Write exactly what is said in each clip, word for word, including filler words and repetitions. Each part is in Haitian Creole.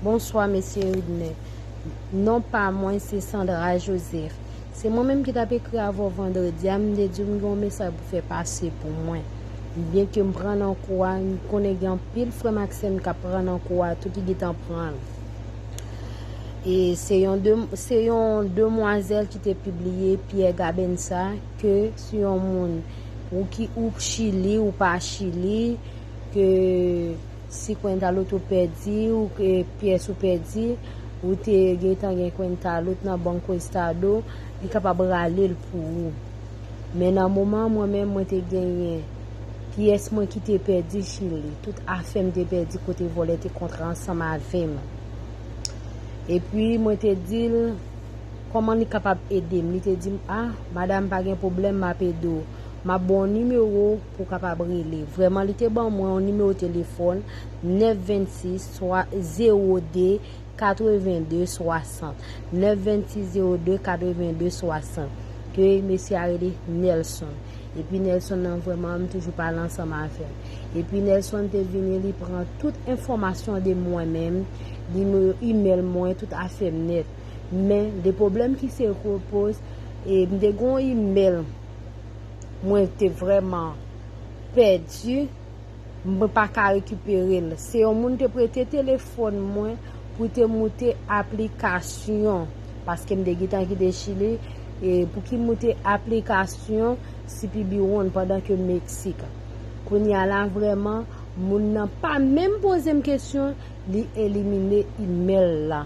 Bonswa, mesye Widner. Non pa mwen se Sandra Joseph. Se mwen menm ki t ap ekri avè w vandredi a, m te di w m gen yon mesaj pou fè pase pou mwen. Byenke m pran nan kou a, m konnen gen anpil frè m ak sè m k ap pran nan kou a tou, ki gentan pran l. E se yon de, se yon demwazèl ki te pibliye, Pierre Gabensa, ke si yon moun ou ki ou Chili, ou pa Chili, ke si kwenta loto pèdi, ou ke pyès ou pèdi, ou te gentan gen kwenta lot nan Banco Estado, li kapab rale l pou ou. Men nan moman an, mwen menm, mwen te genyen pyès mwen ki te pèdi Chili. Tout afè m te pèdi kote vòlè te kontre ansanm avè m. Epi, mwen te di l, kòman li kapab ede m. Li te di m, a, madanm, pa gen pwoblèm, m ap ede w. M ap ba w yon nimewo pou w kapab rele. Vrèman, li te ban mwen yon nimewo telefòn, nèf vennsis, zewo de, katreven de, swasant. Nèf vennsis, zewo de, katreven de, swasant. Ke mesye a rele Nelson. Epi Nelson nan vrèman, m toujou pale ansanm avè l. Epi Nelson te vini, li pran tout enfòmasyon de mwen menm, li me imèl mwen, tout afè m nèt. Men, de pwoblèm ki se repoz, e m te gen yon imèl, mwen te vrèman pèdi, mwen pa ka rekipere l. Se yon moun te prete telefòn mwen pou te moute aplikasyon, paske m te gentan kite Chili, e pou ki moute aplikasyon C P B One pandan ke Meksik. Kounye a la, vrèman, moun nan pa menm poze m kesyon, li elimine imèl la.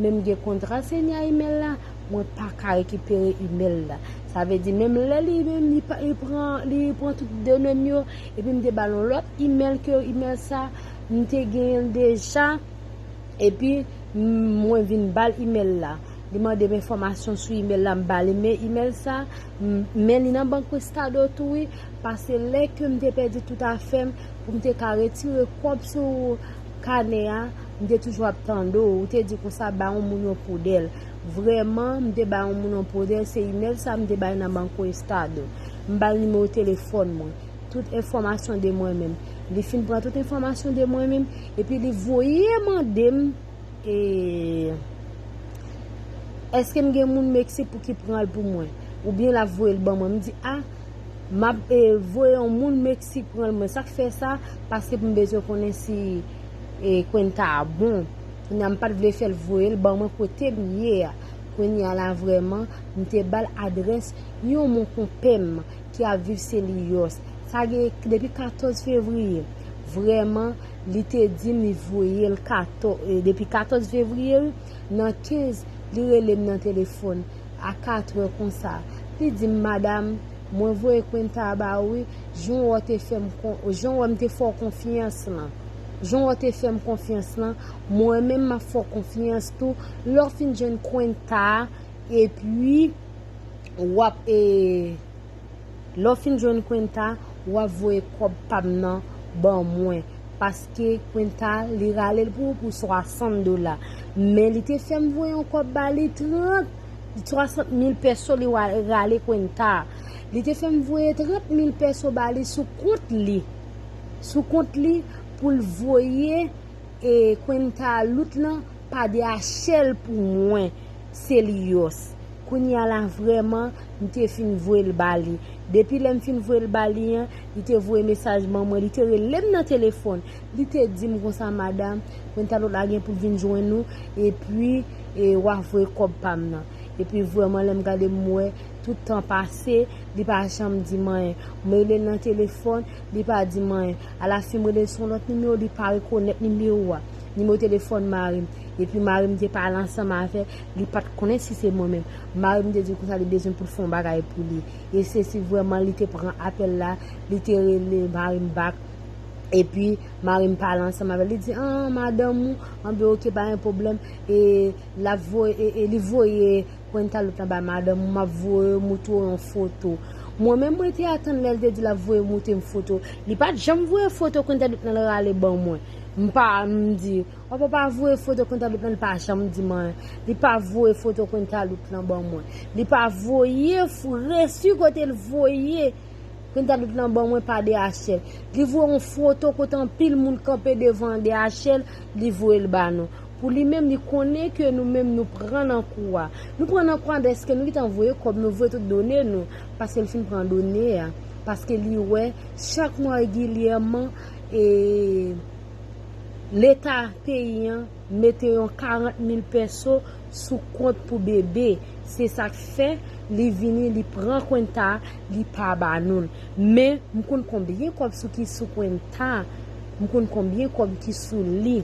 Men m gen kontra Senyè a imèl la, mwen pa ka rekipere imèl la. Sa vle di, menm lè li menm, li, pa- li pran, li pran tout done m yo, epi m te ba l yon lòt imèl ke imèl sa, m te genyen l deja, epi m- mwen vin ba l imèl la. Li mande m enfòmasyon sou imèl la, m ba li, men imèl sa, m- men li nan Banco Estado tou, wi, paske lè ke m te pèdi tout afè m, pou m te ka retire kòb sou kanè a, m te toujou ap tande w, ou te di konsa, ba yon moun yon podèl. Vrèman, m te ba yon moun yon podèl, se imèl sa m te bay nan Banco Estado. M ba l nimewo telefòn mwen, tout enfòmasyon de mwen menm. Li fin pran tout enfòmasyon de mwen menm, epi li voye mande m, e, èske m gen moun Meksik pou ki pran l pou mwen? Oubyen l ap voye l ban mwen? M di, a, m ap, e, voye yon moun Meksik pran l mwen. Sa k fè sa? Paske m bezwen konnen si, e, kwenta a bon. Kounye a, m pa t vle fè l voye l ban mwen kote m ye a. Kounye a la, vrèman, m te ba l adrès yon mon konpè m ki ap viv Seliyòs. Sa gen depi katòz fevriye. Vrèman, li te di m li voye l katò- e, depi katòz fevriye, wi, nan kenz, li rele m nan telefòn a katrè konsa. Li di m, madanm, mwen voye kwenta a ba ou, wi, jan w te fè m kon- jan w te fè w konfyans lan. Jan w te fè m konfyans lan, mwen menm m ap fè w konfyans tou. Lè w fin jwenn kwenta a, epi w ap, e, lè w fin jwenn kwenta, w ap voye kòb pa m nan ban mwen. Paske kwenta, li rale l pou ou pou swasant dola. Men li te fè m voye yon kòb ba li trant, swasant mil pèso li wa- rale kwenta. Li te fè m voye trant mil pèso ba li sou kont li. Sou kont li pou l voye e kwenta lout lan pa D H L pou mwen, Seliyòs. Kounye a la, vrèman, m te fin voye l ba li. Depi lè m fin voye l ba li an, li te voye mesaj ban mwen, li te rele m nan telefòn. Li te di m konsa, madanm, kwenta lout la gen pou l vin jwenn ou, epi, e, w a voye kòb pa m nan. Epi vrèman, lè m gade, m wè tout tan pase, li pa janm di m anyen. M rele l nan telefòn, li pa di m anyen. Alafen m rele l sou yon lòt nimewo, li pa rekonèt nimewo a. Nimewo telefòn mari m. Epi mari m te pale ansanm avè l, li pa t konnen si se mwen menm. Mari m te di l konsa li bezwen pou l fè yon bagay pou li. E se si vrèman li te pran apèl la, li te rele mari m back. Epi mari m pale ansanm avè l, li di, an, madanm ou, anben oke, pa gen pwoblèm. E l ap voye, e, e li voye kwenta lout lan ba madanm ou, m ap voye moutre w yon foto. Mwen menm, mwen te atann lè l te di l ap voye moutre m foto. Li pa t janm voye foto kwenta lout lan rale ban mwen. M pa, m di, w ap pa voye foto kwenta lout lan, li pa janm di m anyen. Li pa voye foto kwenta lout lan ban mwen. Li pa voye f- resi kote l voye kwenta lout lan ban mwen pa D H L. Li voye yon foto kote anpil moun kanpe devan D H L, li voye l ba nou. Pou li menm, li konnen ke nou menm nou pran nan kou a. Nou pran nan kou a dèske nou gentan voye kòb, nou voye tout done nou, paske l fin pran done a. Paske li wè chak mwa regilyèman, e, Leta peyi an mete yon karant mil pèso sou kont pou bebe. Se sa k fè li vini, li pran kwenta, li pa ba nou l. Men, m konn konbyen kòb sou ki sou kwenta, m konn konbyen kòb ki sou li.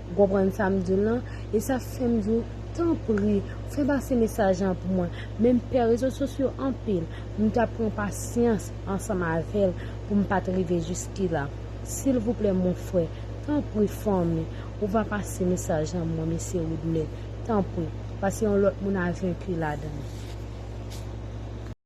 Ou konprann sa m di w lan? E sa fè m di w, tanpri, fè pase mesaj lan pou mwen. Men m pè rezo sosyo anpil. M t ap pran pasyans ansanm avè l pou m pa t rive jiskila. Silvouplè, mon frè, tanpri, fanmi, ou va pase mesaj lan mwen, mesye Woodlet. Tanpri, paske yon lòt moun a venki ladan l.